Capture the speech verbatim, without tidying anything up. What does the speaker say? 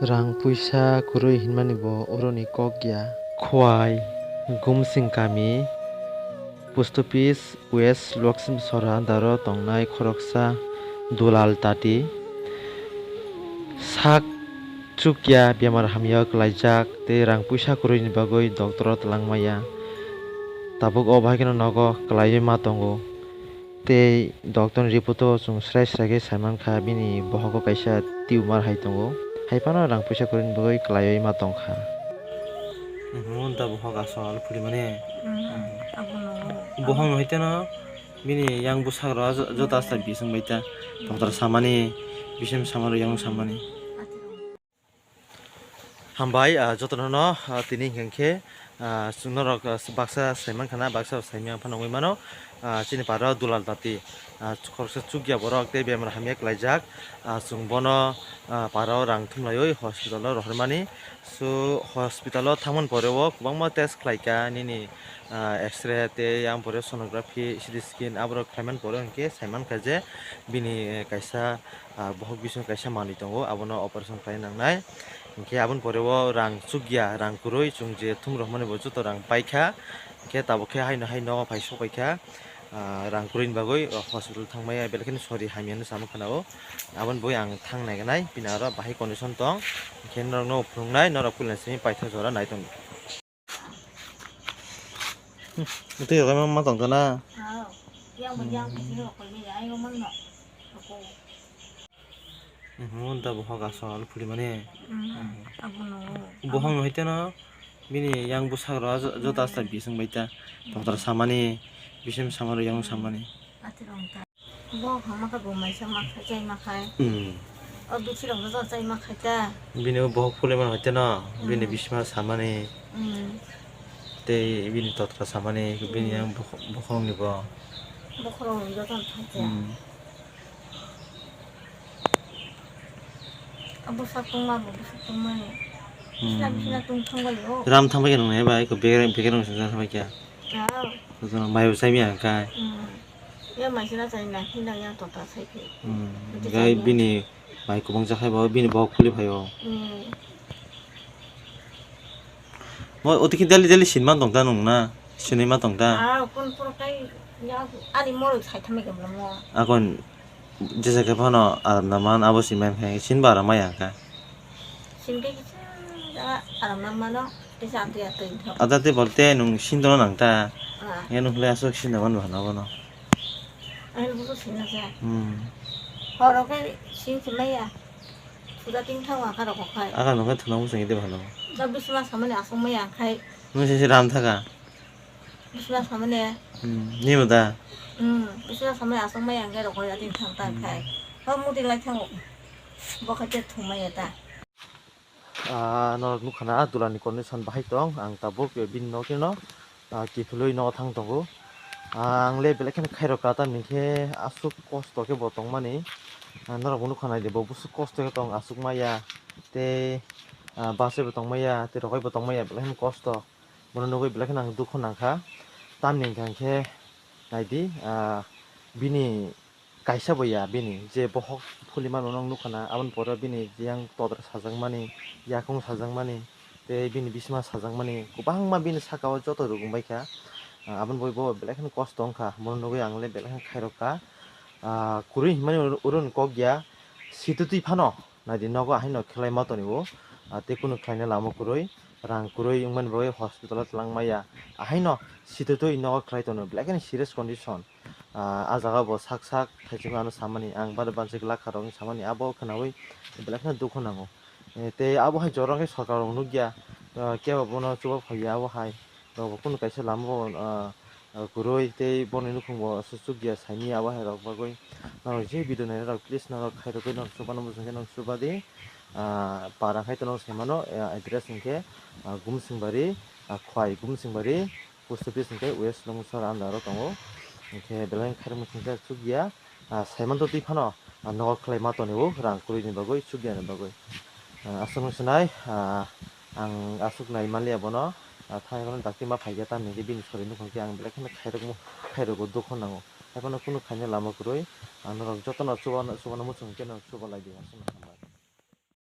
Rang puisa kwrwi hinmani bo oroni kok ya. Khowai, Gumsing kami, Post Office West Loksim Sora andaro tongnai khoroksa Dulal Tati. Sak chukya bemar hamya kwlaijak tei rang puisa kwrwini bagwi doctoro twlangmaya. Tabuk o bahai kheno nogo kwlaiwi ma tongo. Tei doctor ni report o chwng srai srai khe sai mankha, bini bohogo kaisa tumor hai tongo, hai phano rang puisa kwrwini bagwi kwlaiwi ma tongkha. Hwnda bohok asol phuri mani. Bohok no hai teno bini yang bwsakro jo-, joto asta bising bai ta. Doctor samani, bising samani, yang samani. Hambai, ah, jotono no, ah, tini hwnkhe, ah, chwng norok, ah, baksa sai mankha na, baksa sai manya phano wngwi mano, ah, chini para o Dulal Tati, ah, khoroksa chukya borok tei bemar hamya kwlaijak, ah, chwng bono, ah, para o rang thumlaiwi hospital o rohormani. So hospital o thangmani pore o kwbangma test khlaikha nini, ah, X-ray tei yang pore sonography, C T scan aborok khlaiman pore hwnkhe sai mankha je bini, eh, kaisa ah, bohok bisingo kaisa manwi tongo, abono operation khlai nangnai. Hinkhe aboni pore o rang chukya, rang kwrwi, chwng je thum rwmani bo joto rang paikha. Hinkhe tabuk khe haino hai nogo phai sokpaikha, ah, rang kwrwini bagwi, ah, hospital thangmaya belai kheno sori hamya hinwi sama khwnao. Aboni bagwi ang thang naignai, bini aro bahai condition tong, hinkhe norokno phunuknai, norok puila simi paithak jora nai tongdi. Twi rwkhe ma tongkha na? Yang bo yang khe rok koi ni ai mang no. Hwnda bohok asol phuri mani. Abono. Bohok no hai teno bini yang bwsakro jo-, joto asta bising bai ta. Doctor samani, bising samani, yang samani. Bo hama khe bo maisa ma khai, chai ma khai. Hmm. O bisi rok no chai ma khai ta. Bini o bohok phule ma hoite no, bini Hmm. bisma samani. Hmm. Tei bini totra samani, bini Hmm. yang bokh-, bokhorok ni bo. Bokhorok ni joto thang cha. Hmm. Abo sak tong ma, bo sak tong ma ni. Hmm. Bisna, bisna tong thang bai o. Ram thang bai nung nai bai, ko begre, begre nung sung thang bai kya. Wow. Ko jona mai usai mi ang kai. Hmm. Ya mai sina chai na, hinang yang totra sai phi. Hmm. Gai bini mai kubang jakhai bo, bini bohok phuli phai o. Hmm. Mo oti khe daily daily sin man tong ta nung na, sinui ma tong ta. Ah, kon poro kai ya, ani moro sai thamai ke mo. Akon jesa khe phano aram na man, abo sin man khai, sin ba aram ma yang kha. Sin ke kisa aram na mano, kisa atui atui tho. Ada te bolte nung sin dono nang ta. Ah. Ya nung le asok sin da man ba na bono. Ang busu sin na sa. Hmm. Horo ke sin sin maya. Suda ting thang wa karo ko khai. Aga nung khe thuna busu ide bhalo. Da bisma samani asong maya khai. Nung se ram thaka. Bisma samani. Hmm. Ni mo da. Hmm. Bisma samani asong maya khai ro ko ya ting thang ta khai. Ho muti lai thang. Bo khai te thung maya ta. Ah, norok nukha na Dulani condition bahai tong, ang tabuk bini nokni no, ah, kiphilwi nogo thang tongo. Ah, ang le belai kheno khairok ka, tamni khe aswk kosto khe bo tongmani. Ah, norok bo nukha nai di, bo bwswk kosto khe tong, aswk maya tei, ah, bus bai bo tong maya, tei rok bai bo tong maya, belai kheno kosto. Bono nugwi belai kheno ang dukhu nang kha. Tamni hwnkha khe nai di, ah, bini kaisa bo ya bini je bohok phuli mano nukha na, aboni pore bini yang todra sajakmani, yakung sajakmani, tei bini bisma sajakmani, kwbangma bini saka o joto rwgwng bai kha. Ah, aboni bagwi bo belai kheno kosto wng kha, bono nugwi ang le belai kheno khairok kha. Ah, kwrwi hinmani oro ni kok ya, situtwi phano nai di nogo ahai no khlai ma toni o, ah, tei kunu khlaina lama kwrwi, rang kwrwi wngmani bagwi hospital o twlang maya, ahai no situtwi nogo khlai tono, belai kheno serious condition. Ah, ah jaga bo sak sak thaichung ano samani, ang bari bansi glak kha rok samani, abo khwnawi belai kheno dukhu nango. Eh, tei abo hai jora khe sorkar rok nukya, ah, kebo bono chuba phaiya abo hai, rok bo kunu kaisa lama bo, ah, ah, kwrwi tei boni nukhung bo aswk chukya saimanya abo hai rok bagwi. Norok je video naina rok please norok khairogwi norok chubano muchungkhe norok chuba di. Ah, para khai to norok saimano, ah, address hinkhe, ah, Gumsingbari, ah, Khwai Gumsingbari. Post office hwnkhe West Longmosora under o tongo. Hinkhe belai khairokma thangsa chukya, ah, saimanto twi phano, ah, nogo khlai ma tonio rang kwrwini bagwi, chukyani bagwi. Ah, aswk wngsinai, ah, ang aswk nai manliya bono, ah, thangwi phano dakti ma phaikha tamni hwnkhe bini sori nukhungkhe ang belai kheno khairokmo, khairogo dukhu nango. Haiphano kunu khaina lama kwrwi, ang norok jotono chubano, chubano muchungkhe norok chuba lai di aswk.